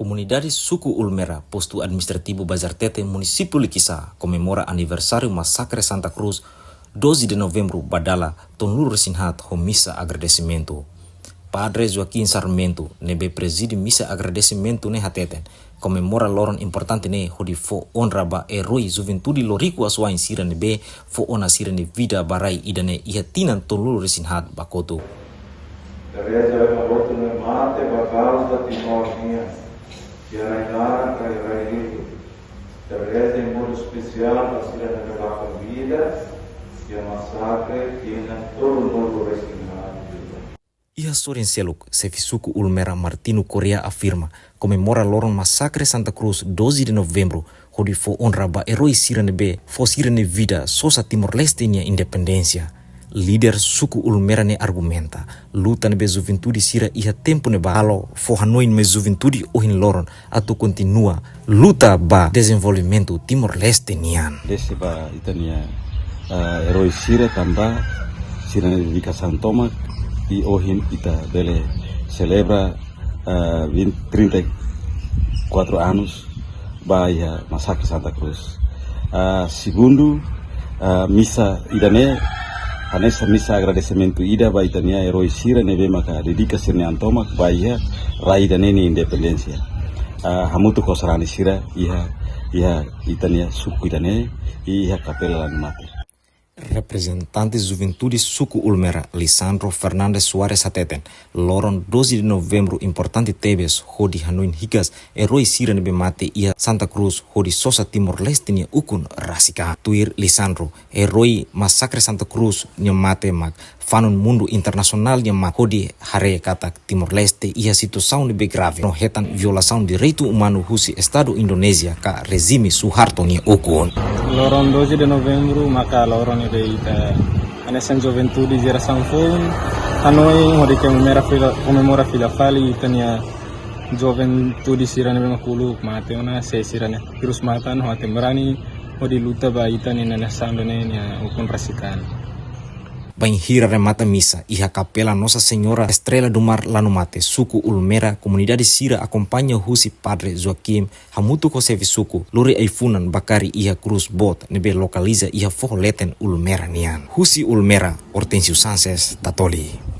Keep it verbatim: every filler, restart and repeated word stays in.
Komunidade suku Ulmera, postu administrativu Bazartete, munisípiu Likisá, komemora aniversáriu masakre Santa Cruz, doze de novembru, ba dala tolunulu-resin-haat ho misa agradesimentu. Padre Joaquim Sarmento, ne'ebé prezide misa agradesimentu ne'e hateten, komemora loron importante ne'e hodi fó onra ba eroi juventude loriku asuwa'in sira ne'ebé fó ona sira-nia vida ba rai ida-ne'e iha tinan tolunulu-resin-haat ba kotuk. Ita reza ba hotu ne'ebé mate ba kauza Timor nian, iha rai-laran ka iha rai-li'ur. Ita reza em modo espesiál ba sira ne'ebé lakon vida iha masakre tinan tolunulu-resin-haat. Iha sorin seluk, xefe suku Ulmera Martino Correia afirma, komemora loron masakre Santa Cruz, doze de novembru, hodi fó onra ba eroi sira ne'ebé fó sira-nia vida sosa Timor-Leste nia independénsia. Líder suku Ulmera ne'e argumenta, luta ne'ebé juventude sira iha tempu ne'ebá halo fó hanoin mai juventude ohin loron atu kontinua luta ba dezenvolvimentu Timor-Leste nian. Agradese ba ita-nia, ah, eroi sira tanba sira-nia dedikasaun tomak, i ohin ita bele selebra, ah, vinte, trinta e quatro anos ba iha masakre Santa Cruz. Ah, segundu, ah, misa ida-ne'e hanesan misa agradesimentu ida ba ita-nia eroi sira ne'ebé maka dedika sira-nia an tomak ba iha rai ida-ne'e nia independénsia. Ah, hamutuk ho sarani sira iha, iha ita-nia suku ida-ne'e, iha Kapela Lanumate. Reprezentante juventude suku Ulmera, Lisandro Fernandes Soares hateten, loron doze de novembru importante tebes hodi hanoin hikas eroi sira ne'ebé mate iha Santa Cruz hodi sosa Timor-Leste nia ukun rasik an. Tuir Lisandro, eroi masakre Santa Cruz nia mate mak fanun mundu internasionál nia matan hodi haree katak Timor-Leste iha situasaun ne'ebé grave no hetan violasaun direitu umanu husi Estadu Indonézia ka rejime Suharto nia ukun. Loron doze de novembru maka loron ne'ebé ita hanesan juventude jerasaun foun hanoin hodi komemora fila, komemora fila fali ita-nia juventude sira ne'ebé mak uluk mate ona, se sira-nia hirus-matan ho aten-barani hodi luta ba ita-nia nasaun ida-ne'e nia ukun rasik an. Bainhira remata misa iha Kapela Nossa Senhora Estrela do Mar Lanumate, suku Ulmera, komunidade sira akompaña husi Padre Joaquim hamutuk ho xefe suku, lori ai-funan ba kari iha krús boot ne'ebé lokaliza iha foho leten Ulmera nian. Husi Ulmera, Hortensio Sanches, Tatoli.